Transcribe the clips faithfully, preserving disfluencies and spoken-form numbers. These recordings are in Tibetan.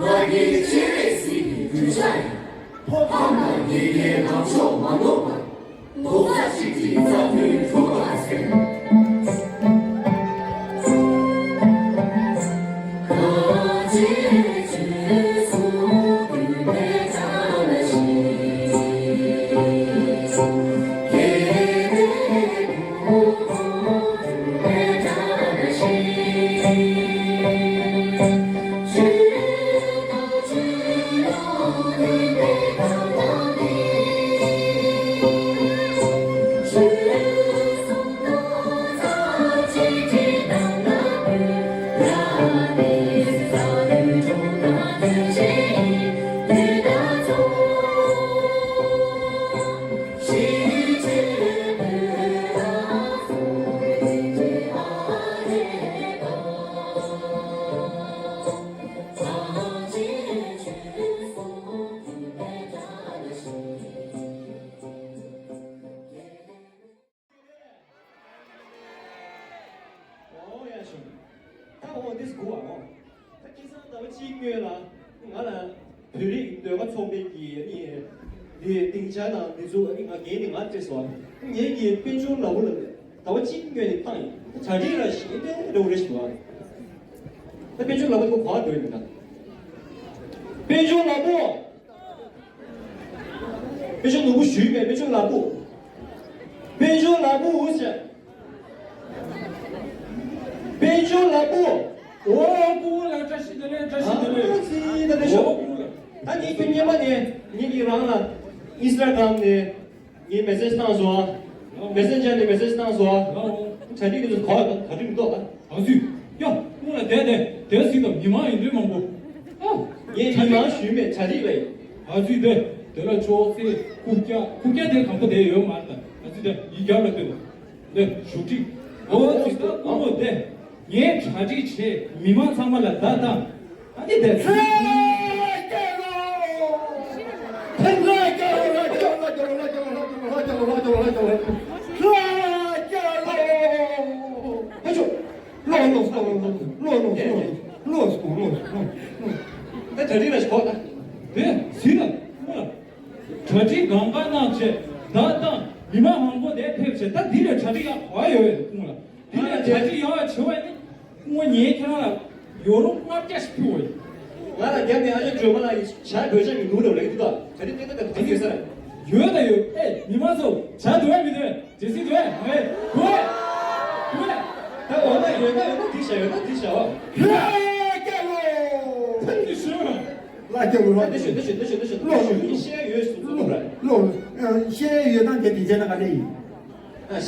ང་རྒྱལ་སྤྱན་རས་གཟིགས་ཀྱི་གདུལ་བྱ་ཡིན། ཕོ་ཁམས་དང་དགེ་རྒན་ལངས་ཕྱོགས་མ་ནོར་བར། རྡོག་རྩ་གཅིག་སྒྲིལ་རྩ་དོན་སྒྲུབ་པར་འཚལ། ད་འོ་འདི་སྒུག་ཨ། ད་ཁྱེད་ཚང་ཟླ་བ་གཅིག་སྔོན་ལ་ང་ལ་བོད་རིགས་ཟློས་གར་ཚོགས་པའི་གི་ཨ་ནི་དེ་སྡིངས་ཆ་དང་འདི་ཚོ་ཨ་ནི་ང་རྒན་ནས་ང་སྤྲད་སོང་། ངེད་ཀྱི་དཔལ་འབྱོར་ལ་བུ་ལ་ཟླ་བ་གཅིག་སྔོན་ནས་བཏང་ཡིན། གྲ་སྒྲིག་ལ་ཞེ་དྲག་འགྲོ་རེ་ཞུ་བ། ད་དཔལ་འབྱོར་ལ་བུ་ཁོ་ག་འགྲོ་ཡིན་ད། དཔལ་འབྱོར་ལ་བུ། དཔལ་འབྱོར་ནོར་བུ་ཞུས་པས་དཔལ་འབྱོར་ལ་བུ། དཔལ་འབྱོར་ལ་བུ་འུ་ཟེར། དཔལ་འབྱོར་ལ་བུ། འོ་སྐུ་ངོ་ལགས་བཀྲ་ཤིས་བདེ་ལེགས། བཀྲ་ཤིས་བདེ་ལེགས། ཨ་ཙི་ད་ལྟ་ཤོག་འོ་སྐུ་ངོ་ལགས། ད་ངས་ཁྱོད་སྔོན་མ་ནས་ངས་ཀྱི་རང་ལ་ཨིན་སི་ཊ་གྷ་རམ་ནས་ངས་མེ་སེ་ཇི་བཏང་སོང་ཨ། མེ་སེན་ཇར་ནས་མེ་སེ་ཇི་བཏང་སོང་ཨ། ཨོ། གྲ་སྒྲིག་འདི་ཚོ་ག་ག་སྒྲིག་མི་འདུག་ཨ། ཨ་ཙི། ཡ། སྔོན་ལ་བསྡད་བསྡད་བསྡད་ཟིན་དང་མི་མང་ཡིན་འདྲ་མང་པོ། ཨོ། ངས་མི་མང་ཞུས་མེད་གྲ་སྒྲིག་ལ་ཡིན། ཨ་ཙི་བསྡད་དེ་ལ་ཅོག་ཙེ་རྐུབ་བཀྱག་རྐུབ་བཀྱག་དེ་དང་པོ་དེ་ཡོད་མ་རེད་ད། ཨ་ཙི་བསྡད་ཡིག་རྒྱབ་ལ་བསྡད་དང་། ལེ་ཞུ་ཁྲིག་ཨོ་ཙི་ད་སྐུ་ངོ་བསྡད། ངས་གྲ་སྒྲིག་བྱས་མི་མང་ཚང་མ་ལ་བརྡ་བཏང་། ཨ་ནི་བསྡད། ལྷ་རྒྱལ་ལོ། ལྷ་རྒྱལ་ལོ། ལྷ་རྒྱལ་ལོ། ལྷ་རྒྱལ་ལོ། ལྷ་རྒྱལ་ལོ། ལྷ་རྒྱལ་ལོ། ལྷ་རྒྱལ་ལོ། ལོ་ལོ་ལོ་ལོ་ལོ་ལོ་ལོ་ལོ་ལོ། ད་གྲ་སྒྲིག་ལ་ཞོག་ད། དེ་ཟིན་ལ་སྐུ་ལ། གྲ་སྒྲིག་གང་ག་གནང་བྱས་ད་ལྟ་མི་མང་མང་པོ་དེ་ཕེབས་བྱས་ད་འདི་ལ་གྲ་སྒྲིག་ཡག་ག་ཡོད་སྐུ་ལ། འདི་ལ་གྲ་སྒྲིག་ཡག་བྱེད་པ་ནི། སྔོན་ངས་ཁྱེད་རང་ལ་ཡོ་རོབ་ལྔ་བརྒྱ་ཞིག་ཕུལ་བ་ཡིན། ང་ལ་རྒྱབ་ནས་ཨ་ཅག་ཇོ་མ་ལགས་ཀྱིས་བྱ་བོད་ཤ་གི་ནུ་རེ་ལེགས་འདུག་ད་དེ་རིང་ཏན་ཏན་ཏན་ཡོད་ས་རེད། ཡོད་ད་ཡོད། ཨེ་མི་མང་ཚོ་བྱ་འདོད་མི་འདོད་ཇེ་སི་འདོད་མེད་འདོད་འདོད། ད་འོ་ན་ཡོད་ན་ཡོད་ན་འགྲིག་བྱ་ཡོད་ན་འགྲིག་བྱ་བ། ལྷ་རྒྱལ་ལོ། ཕན་ཚུན་ཞུ། ལྷ་རྒྱལ་ལོ། ལྷ་རྒྱལ་ལོ། ལོ་ལོ། ཤེས་ཡོད་སུ་ཚོ་རེད། ལོ་ལོ། ཤེས་ཡོད་ན་དེ་དེ་བྱས་ན་ག་རེ་ཡིན།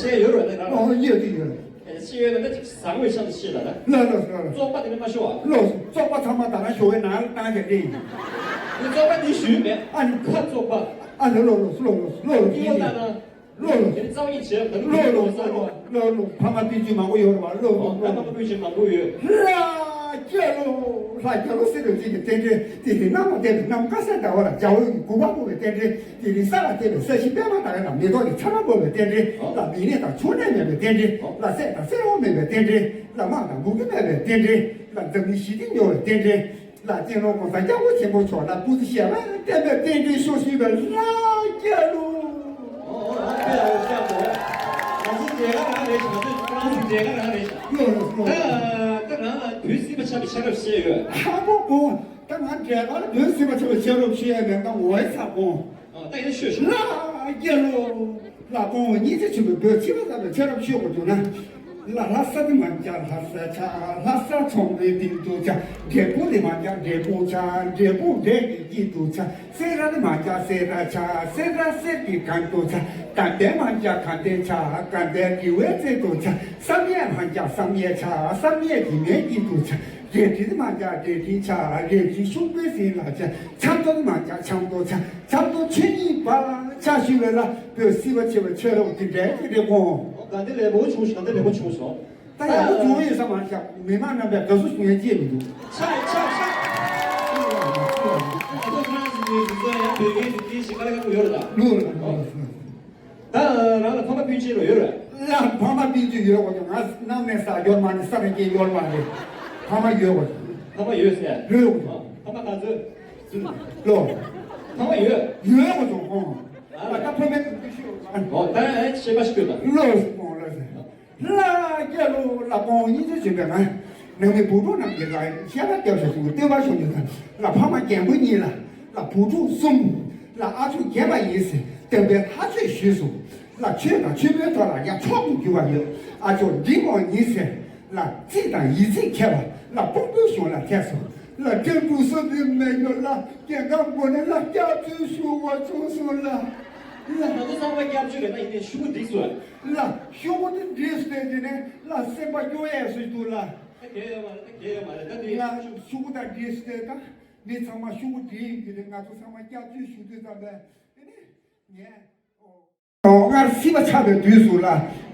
ཤེས་ཡོད་རེད་ད། ཨོ་ཡོད་དེ་ཡོད། ཤེས་ཡོད་ན་ཅིག་བཟང་བའི་ཤམ་ཤེས་ལ་ད། ལ་ལ་ལ་ལ། བཙོག་པ་དེ་ནི་མ་ཤོ་བ། ལོ་བཙོག་པ་ཚང་མ་ད་ན་ཤོ་བའི་ནང་ལ་བཏང་བྱས་དེ་ཡིན། ནི་བཙོག་པ་དེ་ཞུས་མེད། ཨ་ནི་ཁ་བཙོག་པ། ཨ་ལོ་ལོ་ལོ་ལོ་ལོ་ལོ་ལོ། ཡིན་ད་ན། ལོ་ལོ། དེ་ནི་རྩ་བ་ཉིད་བྱས་ད་ནི་ལོ་ལོ་ལོ་ལོ་ལོ། ཕ་མ་སྤུན་མཆེད་མང་པོ་ཡོད་རེད་བ། ལོ་ལོ་ལོ། ཕ་མ་སྤུན་མཆེད་མང་པོ་ཡོད། ལྷ་རྒྱལ་ལོ། ལྷ་རྒྱལ་ལོ་ཟེར་བའི་ཚིག་གི་རྟེན་འབྲེལ་དེ་རིང་གནམ་ལ་བསྟན་པའི་གནམ་དཀར་གསལ་ཟླ་བ་ལ་རྒྱལ་བའི་གུས་པ་སྐུ་བའི་རྟེན་འབྲེལ། དེ་རིང་ས་ལ་བལྟས་པའི་ས་གཞི་པད་མ་དང་ལ་མེ་ཏོག་གི་ཚ་ར་བབས་པའི་རྟེན་འབྲེལ། ལ་མི་ནད་དང་ཕྱུགས་ནད་མེད་པའི་རྟེན་འབྲེལ། ལ་སྲེག་དང་སེར་བ་མེད་པའི་རྟེན་འབྲེལ། ལ་དམག་དང་འབུ་གུ་མེད་པའི་རྟེན་འབྲེལ། ལ་འཛམ་གླིང་ཞི་བདེ་འགྲོ་བའི་རྟེན་འབྲེལ། ལ་སྤྱི་ནོར་གོང་ས་སྐྱབས་མགོན་ཆེན་པོ་མཆོག་ལ་སྐུ་ཚེ་ཞབས་པད་བརྟན་པའི་རྟེན་འབྲེལ་ཤོག་ཞུས་པའི་ལྷ་རྒྱལ་ལོ། ཨོ་ཨོ་ཨོ་ཨོ་ཨོ། ང་ཚོ་མཇལ་ཁ་རང་རེད་ཤག་ང་ཚོ་ཁོ་རང་ཚོ་མཇལ་ཁ་རང་རེད་ཤག་ལོ་ལོ་ལོ། ད་ད་རང་ལ་བོད་སྲིད་པ་ཆགས་པའི་ཤ་རབ་བཤད་ཡོད། ཧ་གོ་གོ། ད་ང་འབྲས་དཀར་བོད་སྲིད་པ་ཆེ་བ་ཆེ་རབས་ཤེས་ཡ་མེད་ན་ངོ་ཡ་ཚ་གོང་། ཨ་ད་ཡིན་ཤོད་ཤོད། ལྷ་རྒྱལ་ལོ། ལ་གོང་བ་སྙིང་རྗེ་ཆེན་པོའི་བོད་སྲིད་པ་ཚ་བའི་ཆེ་རབས་ཤོད་དགོས་འདུག་ན། ལ་ལྷ་ས་དེ་མ་འཇའ་ལྷ་ས་ཆ། ལྷ་ས་ཚོང་པའི་སྟེང་དུ་ཆ། འབྲས་སྤུངས་དེ་མ་འཇའ་འབྲས་སྤུངས་ཆ། འབྲས་སྤུངས་འབྲས་ཀྱི་དཀྱིལ་དུ་ཆ། སེ་ར་དེ་མ་འཇའ་སེ་ར་ཆ། སེ་ར་གསེར་གྱི་སྒང་དུ་ཆ། དགའ་ལྡན་མ་འཇའ་དགའ་ལྡན་ཆ། དགའ་ལྡན་དགེ་བའི་རྩེ་དུ་ཆ། བསམ་ཡས་མ་འཇའ་བསམ་ཡས་ཆ། བསམ་ཡས་གཞི་མའི་དཀྱིལ་དུ་ཆ། རལ་གྲི་དེ་མ་འཇའ་རལ་གྲི་ཆ། རལ་གྲི་ཤུག་པའི་ཟིན་ལ་ཆ། ཆབ་མདོ་དེ་མ་འཇའ་ཆབ་མདོ་ཆ། ཆབ་མདོ་ཆོས་གཉིས་པ་ལ་ཆ་ཞུ་བས་ལ་བོད་སྲིད་པ་ཆེ་བ་ཆོས་རབ་དེ་འདྲའི་ཅིག་རེད་ཁོང་། དགའ་ལྡན་ལེགས་པོ་བྱུང་ཞིག་དགའ་ལྡན་ལེགས་པོ་བྱུང་སོང་། ད་ཡག་པོ་བྱུང་ཡོད་ས་མ་ཆགས་མི་མང་རྣམ་པས་དགའ་བསུ་ཞུ་ཡ་ཅི་མི་འདུག་ཆགས་ཆགས་ཆགས། ཨ་ཁོ་ཧྥ་རན་སི་ནས་དུས་ཚོད་ཡང་བོད་སྐད་དུ་དེའི་ཞིག་དཀའ་ལས་ཁག་པོ་ཡོད་རེད་ད། ལུགས་རེད་ལུགས་རེད། ད་རང་ལ་ཕ་མ་སྤུན་མཆེད་རོ་ཡོད་རེད། ལ་ཕ་མ་སྤུན་མཆེད་ཡོད་གོ་ང་གནམ་ནས་ས་ཡོད་མ་རེད། ས་ནས་སྐྱེས་ཡོད་མ་རེད། ཕ་མ་ཡོད་གོ་ཕ་མ་ཡོད་ཟེར། ཡོད་གོ་ཕ་མ་ག་ཚོད། ལོ། ཕ་མ་ཡོད། ཡོད་གོ་ཚོ་ཁོང་། ཨ་ད་ཕ་མའི་སྤུན་མཆེད་ཡོད་མ་རེད། ཨོ་ད་ཨེ་ཤེས་པ་ཞིག་ཡོད་ད། ལོ་ཁོང་ལ་ཟེར། ལ་རྒྱལ་ལོ་ལ་ཁོང་སྙིང་རྗེ་ཆེན་པོས་ང་ནང་མི་བུ་ཕྲུག་རྣམས་ཀྱི་ལ་ཤ་ལ་སྐྱབས་ཤ་ཞུ་བསྟོད་པ་ཞུ་རྒྱུ་དང་ལ་ཕ་མ་རྒན་པོ་གཉིས་ལ་ལ་བུ་ཕྲུག་གསུམ་ལ་ཨ་ཅོ་རྒན་པ་ཡིན་ཟེར་བསྟན་པའི་ལྷ་ཆོས་ཞུས་སོང་། ལ་ཆོས་དང་ཆོས་པའི་ཐོག་ལ་ཡ་མཆོག་ཏུ་གྱུར་བ་ཡོད། ཨ་ཅོ་འདི་མོ་ཡིན་ཟེར་ལ་རྩིས་དང་ཡིག་རྩིས་མཁས་པ་ལ་སྤུན་པོའི་གཞུང་ལ་ཐད་སོང་། ལ་སྐྱབས་འགྲོ་ས་དེ་མེད་ཡོད་ལ་རྒན་པ་མོ་ནས་ལ་སྐྱབས་བཅོལ་ཞུ་བ་བྱུང་སོང་ལ། ལ་ང་ཚོ་ཚང་མ་སྐྱབས་བཅོལ་རེད་ན་ཡིན་ནའི་ཤུ་གུ་འགྲིག་སོང་། ལ་ཤོག་བུ་དེ་འདྲེས་སྟེ་དེ་ནས་ལ་སེམས་པ་སྐྱོ་ཡས་སུ་འདུག་ལ། ད་གལ་ཡོད་མ་རེད། ད་གལ་ཡོད་མ་རེད། ད་དེ་ང་ཤོག་བུ་དང་འདྲེས་སྟེ་ད་མི་ཚང་མ་ཤོག་བུ་འདྲེས་ཡིན་དེ་ནས་ང་ཚོ་ཚང་མ་སྐྱབས་བཅོལ་ཞུ་དུས་ཙམ་པས་དེ་ནས་ངས་ཨོ་སྔར་སྲིད་པ་ཆགས་པའི་དུས་སུ་ལ་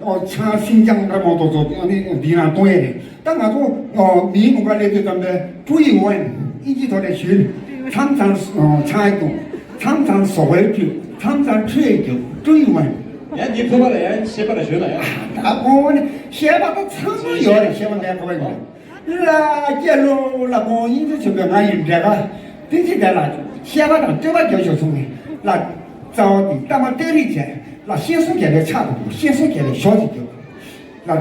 ཨོ་ཆང་སིང་ཅང་འདྲ་མོ་ཏོ་ཏོ་ཨ་ནི་འདི་རང་གཏོང་ཡས་རེད། ད་ང་ཚོ་ཨོ་མིའི་ནུས་པ་སླེབས་དུས་ཙམ་པས་ཀྲུའུ་ཡི་ཝན་ཨིན་ཇི་ཐོག་ནས་ཞུས། མཚམས་མཚམས་ཨོ་ཆང་རྒྱུ། མཚམས་མཚམས་ཟོག་པོའི་རྒྱུ། མཚམས་མཚམས་ཁྲོའི་རྒྱུ། ཀྲུའུ་ཡི་ཝན། ཡང་འདི་ཕོ་བ་ལ་ཡང་བཤད་པ་ལ་ཞུ་ན་ཡང་། ད་ཕོ་བ་ནི་བཤད་པ་ད་ཚང་མ་ཡོད་རེད། བཤད་པ་མེད་ཁོ་བ་ཡིན། ལ་སྐྱེ་ལོ་ལ་ཁོང་སྙིང་རྗེ་ཆེན་པོས་ང་ཡི་འབྲས་དཀར་བསྟན་འཛིན་དེ་ལ་བཤད་པ་དང་སྤྲོས་པ་རྒྱབ་ཤོག་གསུངས་ནས། ལ་རྩ་བ་འདི་ལྟ་མ་སྟོན་རིགས་བྱས། ལ་ཤེས་སོ་རྒྱལ་པོའི་ཕྱག་ཏུ་བུ། ཤེས་སོ་རྒྱལ་པོའི་ཞོ་ཅིག་རྒྱོབ། ལ་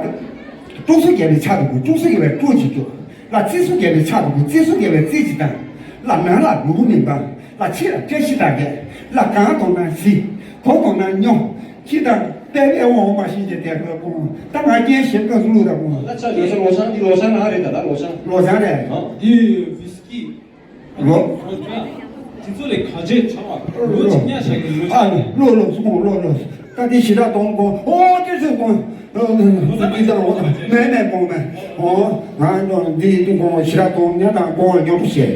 དཀྲུག་སོ་རྒྱལ་པོའི་ཕྱག་ཏུ་བུ། དཀྲུག་སོ་རྒྱལ་པོའི་དཀྲུག་ཅིག་རྒྱོབ། ལ་རྩི་སོ་རྒྱལ་པོའི་ཕྱག་ཏུ་བུ། རྩི་སོ་རྒྱལ་པོའི་རྩི་ཅིག་བཏང་། ལ་ནང་ལ་ནོར་བུ་མིན་པ། ལ་ཕྱི་ལ་བཀྲ་ཤིས་དར་རྒྱས། ལ་གང་གཏོང་ན་གཟི། གོ་གཏོང་ན་སྨྱོ། ཁྱི་དང་དཔེ་དཔེ་འོང་མ་ཤེས་ཀྱི་དེ་ལ་ཁོང་ད་ང་རྐྱེན་ཞེ་དྲག་བླུག་ད་ཁོང་། ད་ཆ་ཡོད་ས་ལོ་ཆང་འདི་ལོ་ཆང་ནང་རེད། ད་ད་ལོ་ཆང་། ལོ་ཆང་རེད། ཨ། འདི་ཝིས་ཀི། ལོ། དེ་ཚོ་ལས་ག་བྱས་ཆང་བ་ལོ་གཅིག་ཉར་བཞག་གི་ལོ་ཨ་ཆང་། ལོ་ལོ་སུ་ཁོང་ལོ་ལོ། ད་དེ་ཞེ་དྲག་གཏོང་ཁོང་། ཨོ་དེ་ཚོ་ཁོང་། ལོ་ལོ་ལོ་ལོ་འདི་ལྟར་འོ་ད་མེད་མེད་ཁོང་མེད། ཨོ་ང་ལོ་འདི་འདི་ཁོང་ཞེ་དྲག་གཏོང་ཉར་དང་ཁོང་ཉོ་ཐུབ་བྱས།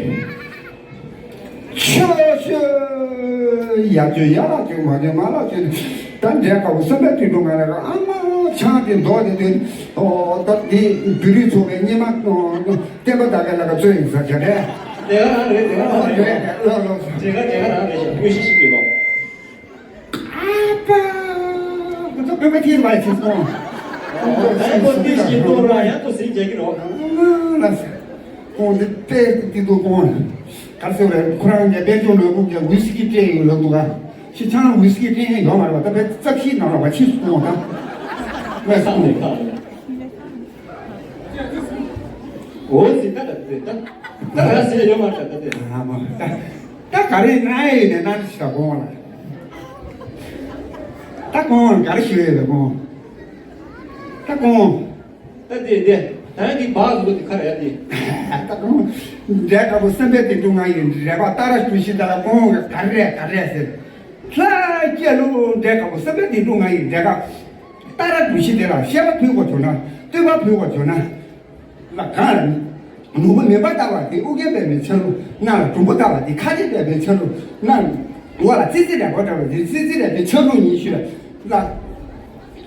ཆོས་ཆོས། ཡ་ཆོས་ཡ་ལ་ཆོས། མ་ཆོས་མ་ལ་ཆོས། ད་འདྲའི་དཀར་པོ་བསམ་པའི་དུས་འགྲོ་ང་ལ་ཨ་མ་ཆང་དེ་མདོག་དེ་དུས། ཨོ་ད་དེ་བོད་རིགས་ཚོ་བའི་སྙེ་མ་བསྟན་པ་ད་ག་ལ་ག་ཚོད་ཡིན་ས་ཆ་རེད། དེ་ག་རང་རེད། དེ་ག་རང་རེད། ལོ་ལོ། དེ་ག་དེ་ག་རང་རེད་ཤག་དངོས་གཞི་ཞིག་ཡོད་ལོ། ཨ་ཕ། ཁོ་ཚོ་བོད་པ་ཐིག་ལ་ཡིན་སོང་། ཨོ་ད་ཁོ་དེ་ཞིག་གཏོང་ར་ཡང་ཁོ་ཟིན་རྒྱག་གི་རོགས། ཨ་ལ་ས། ཁོང་དེ་དཔེ་དེ་འདུག་ཁོང་། ག་རེ་ཟེར་བ་རེད། ཁོ་རང་ངའི་དཔལ་འབྱོར་ནོར་བུ་གི་ཝི་སི་ཀི་སྤྲད་ཡོད་ལབ་འདུག་ག་ཤི་ཆང་ཝི་སི་ཀི་སྤྲད་མཁན་ཡོད་མ་རེད་པ། ད་དཔེ་རྩ་ཤི་ནང་ལ་བ་ཕྱིས་སུ་གཏོང་བ་དང་། ངས་བསམ་ནས་ཁ། འོ་ཟི་ད་ད་དེ་ད་ད་ར་ཟེར་ཡོད་མ་རེད། ད་དེ་ཨ་མ་ད་ད་ག་རེ་ན་ཡོད་ནས་ན་ཤི་ད་གོང་ལ། ད་གོང་ག་རེ་ཞུ་ཡོད་པས་གོང་། ད་གོང་། ད་དེ་དེ་ད་ཡང་དེ་བག་ཟུག་དེ་ཁ་ར་ཡ་དེ། ད་གོང་། འདྲའི་དཀར་པོ་བསམ་པའི་དེ་འདུག་ང་ཡི་རེ་བ་ལྟར་ཞུ་ཤི་ད་ལ་གོང་ག་རེ་ག་རེ་ཟེར། ལྷ་སྐྱེ་ལོ། འདྲའི་དཀར་པོ་བསམ་པའི་དེ་འདུག་ང་ཡི་འདྲའི་དཀར་ལྟར་ཞུ་ཤི་དེ་ལ་བཤད་པ་ཕུལ་དགོས་བྱུང་ན། བསྟོད་པ་ཕུལ་དགོས་བྱུང་ན། ལ་གང་ལ་ནི། ནོར་བུ་མེད་པར་ལྟ་བ་དེ་ཨུ་རྒྱན་པདྨའི་ཆ་ལུགས། སྣ་ལ་འབྲུམ་པོ་ལྟ་བ་དེ་ཁ་ཆེ་པདྨའི་ཆ་ལུགས། སྣ་འོ་ལ་ཙི་ཙི་ར་གོ་འདྲ་བ་དེ་ཙི་ཙི་ར་པའི་ཆ་ལུགས་ཉིད་ཤོད་ལ།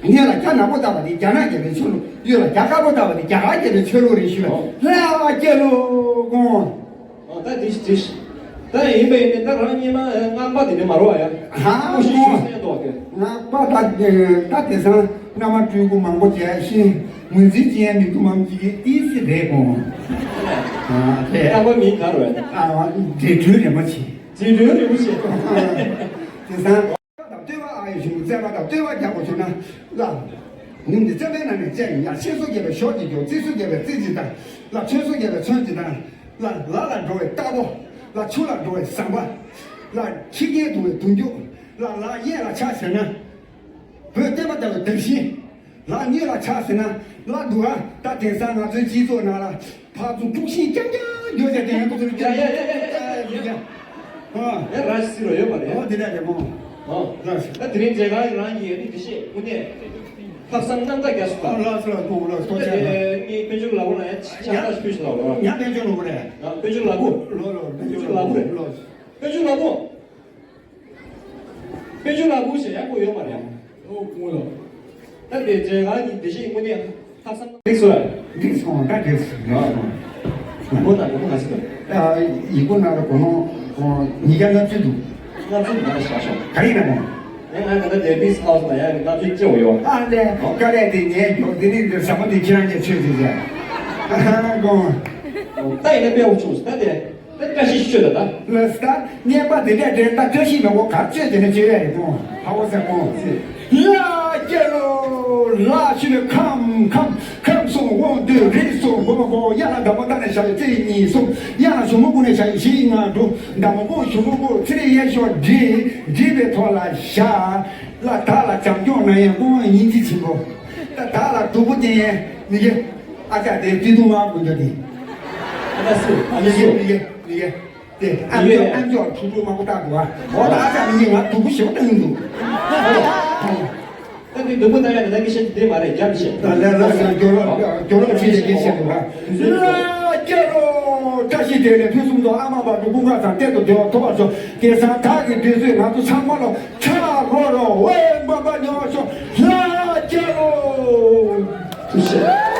སྙན་ལ་རྒྱ་ནག་པོ་ལྟ་བ་དེ་རྒྱ་ནག་རྒྱལ་པོའི་ཆ་ལུགས། གཡོན་ལ་རྒྱ་དཀར་པོ་ལྟ་བ་དེ་རྒྱ་གར་རྒྱལ་པོའི་ཆ་ལུགས་རེད་ཤོད་ལ། ལྷ་སྐྱེ་ལོ་གོང་། ཨོ་ད་དེ་ཞིག་དེ་ཞིག་ད་ཡིན་པ་ཡིན་ནའི་ད་རང་སྙེ་མ་སྔགས་པ་དེ་ནས་མ་རོ་བ་ཡ། ཧ་ཀུ་ཤི་ཀོ། ཤི་སེ་ཏོ་གེ། སྔགས་པ་ད་ད་དེང་སང་བླ་མ་སྤྲུལ་སྐུ་མང་པོ་བྱས་ཤིང་ངོས་འཛིན་ཅན་མི་དུ་མང་གི་ཏི་སི་རེད་གོ། ཨ་དེ། སྔགས་པ་མིང་ག་རེ་བས། ཨ་འདྲེ་སྒྲོལ་རིན་པོ་ཆེ། འདྲེ་སྒྲོལ་རིན་པོ་ཆེ། དེང་སང་བསྟོད་པ་ཨ་ཡི་ཞུ་བཙན་པ་དང་བསྟོད་པ་རྒྱག་དགོས་བྱུང་ན་ལ། ངུ་འདི་བཙན་པའི་ནང་ནས་བཙན་ཡིན་ཡ། ཤེས་སོ་རྒྱལ་བའི་ཞོ་གཅིག་རྒྱོབ། རྩི་སོ་རྒྱལ་བའི་རྩི་གཅིག་དང་། ལ་ཚོན་སོ་རྒྱལ་བའི་ཚོན་གཅིག་དང་། ལ་ལ་ལ་འགྲོ་བའི་རྟ་ཕོ། ལ་ཆུ་ལ་འགྲོ་བའི་ཟམ་པ། ལ་ཁྱི་རྒན་འདུག་བའི་དུང་རྒྱུག་ལ་ལ་གཡས་ལ་ཆ་ཟེར་ན། བོད་བསྟན་པ་དར་བའི་དར་ཤིང་། ལ་གཉིས་ལ་ཆ་ཟེར་ན། ལ་འདུག་ཨ། ད་དེང་སང་ང་ཚོའི་སྤྱི་ཚོགས་ནང་ལ་ཕར་ཚུར་དཀྲུག་ཤིང་རྐྱང་རྐྱང་ཡོད་ཀྱང་དེ་ཡང་ཁོ་ཚོར་ཡ་ཡ་ཡ་ཡ་ཡ་ཡ། ཨ། ཡ་ར་ཤི་སི་རོ་ཡོད་པ་རེད། ཨོ་དེ་འདྲ་རེད་མོ། ཨོ། ལགས་སོ། ད་དེ་རིང་མཇལ་ཁང་རང་གི་ཡ་ནི་དེ་ཤེས་དངོས་གནས། ལྷག་བསམ་རྣམ་དག་རྒྱ་སུ་དང་། ལགས་སོ་ལགས་སོ་ལགས་སོ། ད་ཆེ་ལགས། ངའི་དཔལ་འབྱོར་ལག་པོ་ལ་ཡ་ཕྱག་ལ་ཕུལ་ཞུ་ལགས་ལོ། ཡ་དཔལ་འབྱོར་ལག་པོ་རེད། ཡ་དཔལ་འབྱོར་ལག་པོ། ལོ་ལོ་དཔལ་འབྱོར་ལག་པོ་རེད། ལོ། དཔལ་འབྱོར་ལག་པོ། དཔལ་འབྱོར་ལག་པོ་ཞེས་ཡག་པོ་ཡོད་མ་རེད། ཨོ་ཁོང་ལ། ད་དེ་མཇལ་ཁང་གི་དེ་ཤེས་དངོས་གནས་ལྷག་བསམ་རྣམ་དག་རེད་སོ། འགྲིག་སོང་། ད་འགྲིག་སོང་། འགྲིག་སོང་། ཨ། མགོ་དང་མགོ་མ་ཟིན། ཨ། ཡིག་པོ་ནང་ལ་གོ་ནོ་ཉིས་བརྒྱ་ལྔ་བཅུ་འདུག་ལྔ་བཅུ་མ་ཤ་ཤ། ག་རེ་ཡིན་ན་མོ། ཨེ་ང་ད་ལྟ་དེ་བིས་ཧའུ་སི་ལ་ཡང་ལྔ་བཅུ་སྐྱེ་བོ་ཡོད། ཨ་ལས། དཀའ་ལས་དེ་ངས་མགྱོགས་དེ་རིང་འདིར་ཟ་མ་དེ་ཁྱེད་རང་གིས་ཆོས་ཟེར་ཟེར། ཨ་ཧ་དགོངས། ད་ཡིན་ན་དཔེ་འོ་ཆུང་ད་དེ། ད་བཀྲ་ཤིས་ཤོད་ད་ད། ལགས་སོ། ད་བརྙན་པ་འདི་འདྲ་འདྲ་ད་བཀྲ་ཤིས་མེད་པོ་ག་བཅོས་དེ་ནས་བཅོས་ཡ་རེད་དོ། ཧ་གོ་སོང་ངོ་། ལ་སྐྱེ་ལོ། ལ་ཤི་ལ་ཁམས་ཁམས་ཁམས་སོང་དབང་འདུས་རིགས་སོང་སྒོ་མ་གོ་ཡ་ལ་འདམ་མོ་ད་ནས་བྱ་ཡི་རྩེ་གཉིས་སོང་ཡ་ལ་ཞུ་མོ་ཀུ་ནས་བྱ་ཡི་བཞི་ཡི་ང་འགྲོ་འདམ་མོ་ཀུ་ཞུ་མོ་ཀུ་ཚེ་རིང་ཡན་ཤོག་འདྲི་འདྲི་བའི་ཐོག་ལ་བཞག་ལ་དག་ལ་བྱམས་སྐྱོང་ན་ཡང་ཀུན་དབང་སྙིང་རྗེ་ཆེན་པོ། ད་དག་ལ་སྡུག་པོ་བསྟན་ཡས་མི་དགེ། ཨ་ཅག་དེ་སྐྱིད་སྡུག་མང་པོ་འདྲ་དེ། ཨ་ད་སུ་ཨ་མི་ཡེ་སུ་མི་ཡེ་མི་ཡེ། དེ་ཨ་མཆོག་ཨ་མཆོག་ཕྲུ་གུ་མང་པོ་བཏགས་འདུག་ཨ། འོ་ད་ཨ་ཅག་མི་ཡེ་ང་སྡུག་པོ་ཞེ་པོ་བཏང་གི་འདུག་ད་དེ་སྡུག་པོ་བཏང་ཡ་ད་ལྟ་གི་བཤད་དེ་མ་རེད་རྒྱབ་བཤད། ད་ལ་ལ་ས་སྐྱོ་རོགས་སྐྱོ་རོགས་ཆེ་ཆེ་གི་བཤད་འདུག་ཨ། ལ་སྐྱེ་རོ་བཀྲ་ཤིས་བདེ་ལེགས་ཕུན་སུམ་ཚོགས་ཨ་མ་བ་འགྲོ་ཀུན་དགའ་དང་གཏེར་དུ་བདེ་བ་ཐོབ་པར་ཤོག་དེང་སང་བདག་གི་འདོད་ཚུལ་ང་ཚོ་ཚང་མ་ལོ། ཁྲ་རོ་རོ་ཝེ་མ་པ་ཉོ་ཤོ་ལ་ཅེ་རོ། ཐུགས་རྗེ་ཆེ།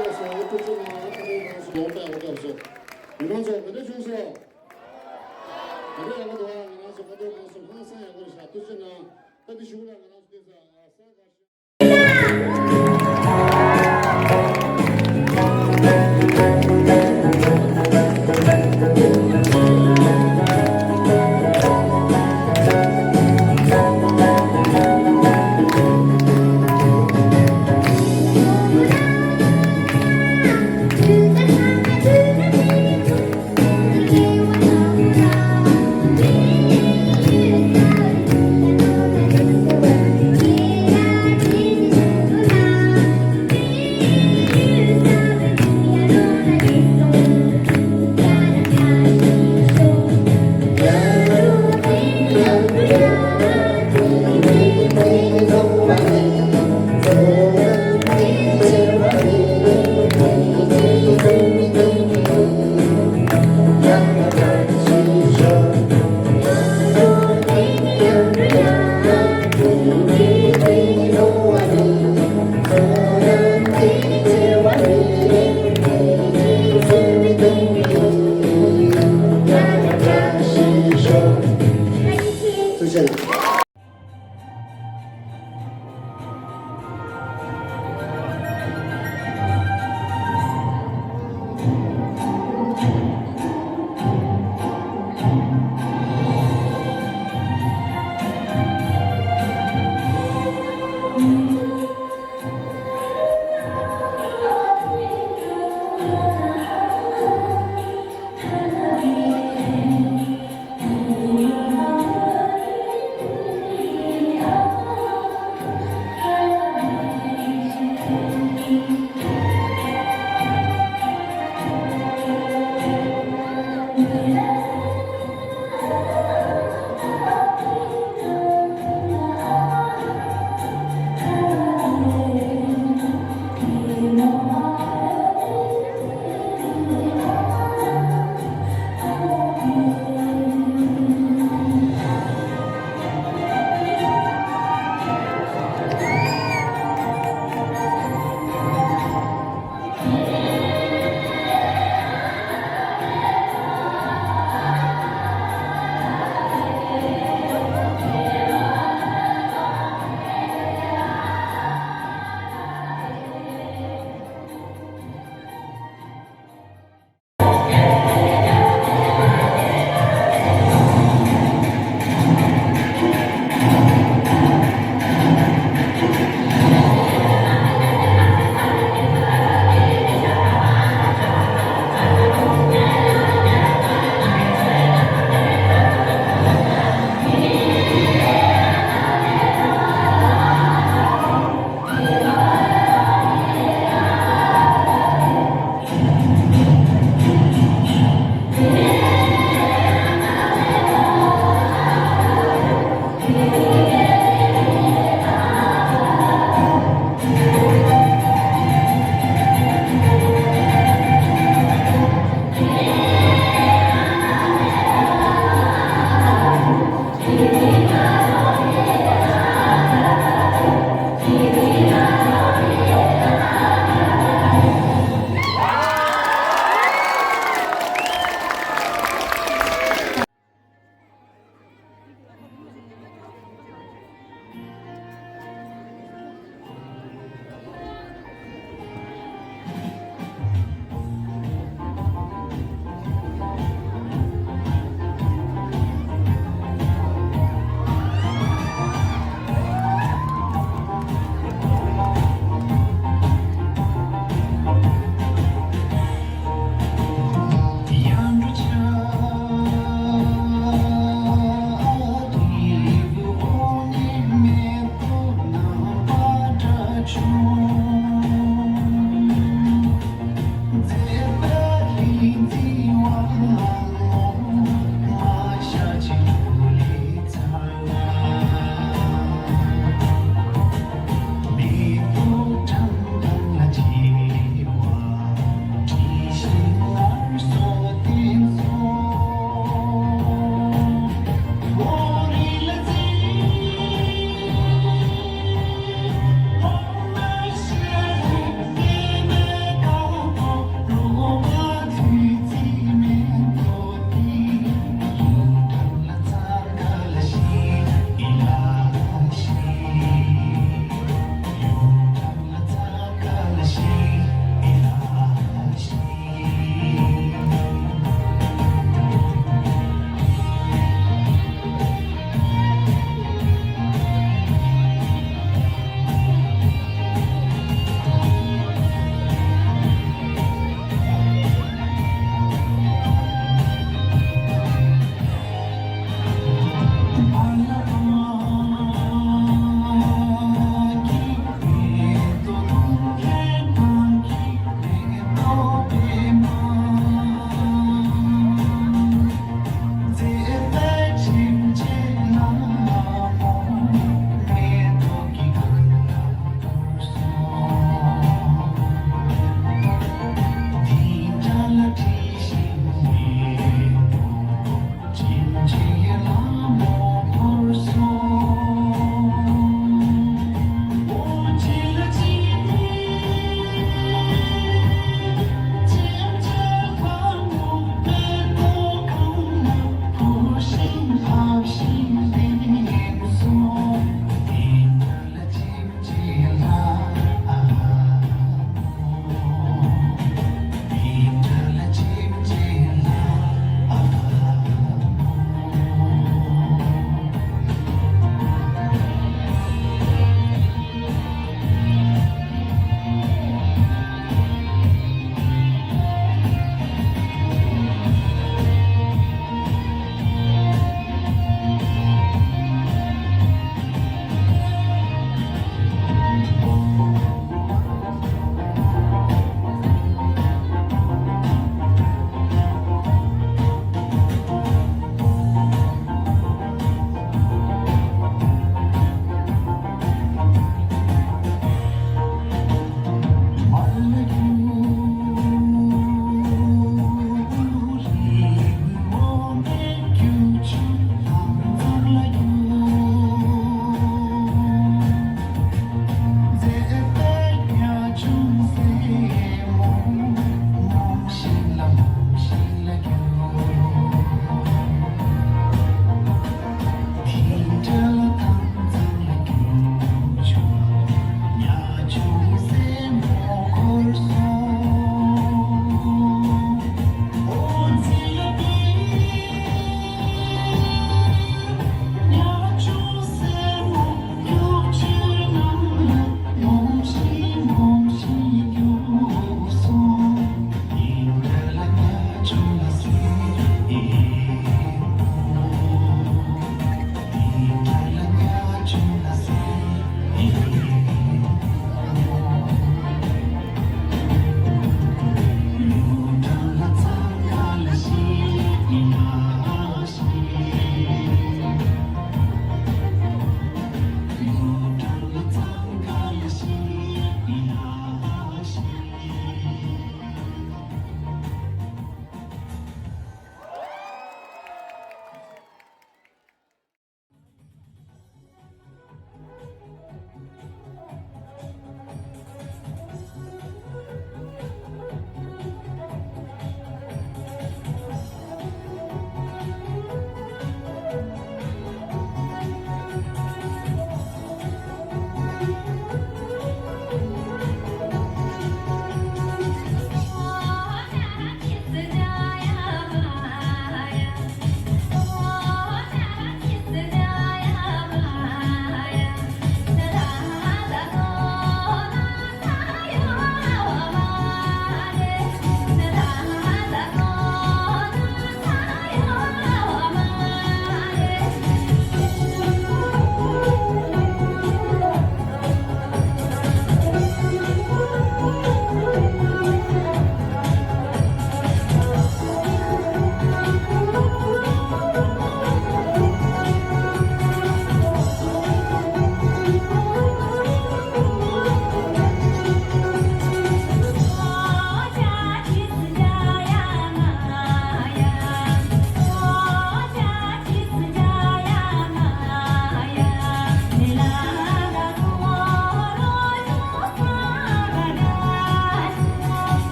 ཡོངས་སུ་ཐུགས་རྗེ་གནང་། ཨ་ནི་ཡོངས་སུ་ཡོངས་པའི་འོ་སྐབས་སུ་མི་མང་ཚོ་ག་འདྲ་བྱུང་སོང་། ག་འདྲ་ཡག་པོ་འདུག་ཨ། ང་རང་ཚོ་བཀའ་དྲིན་ལྷག་སོང་། ཧང་སང་ཡག་པོ་རེད་ཤག་ཐུགས་རྗེ་གནང་། ད་འདི་གཞུག་ལ་ང་རང་ཚོ་དེ་ཚོ་ཨ་སར་ག་ཤོད།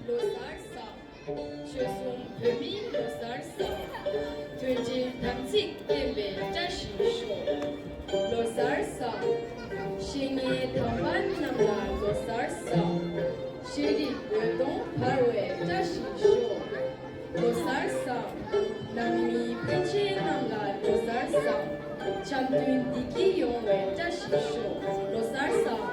ལོ་གསར་བཟང་། ཆོལ་གསུམ་བོད་མིའི་ལོ་གསར་བཟང་། མཐུན་སྒྲིལ་དམ་ཚིག་བརྟན་པའི་བཀྲ་ཤིས་ཤོག་ལོ་གསར་བཟང་། བཤེས་གཉེན་དམ་པ་རྣམས་ལ་ལོ་གསར་བཟང་། ཤེས་རིག་འོད་སྟོང་འབར་བའི་བཀྲ་ཤིས་ཤོག་ལོ་གསར་བཟང་། ནང་མི་ཕན་ཆད་རྣམས་ལ་ལོ་གསར་བཟང་། འཆམ་མཐུན་བདེ་སྐྱིད་ཡོང་བའི་བཀྲ་ཤིས་ཤོག་ལོ་གསར་བཟང་།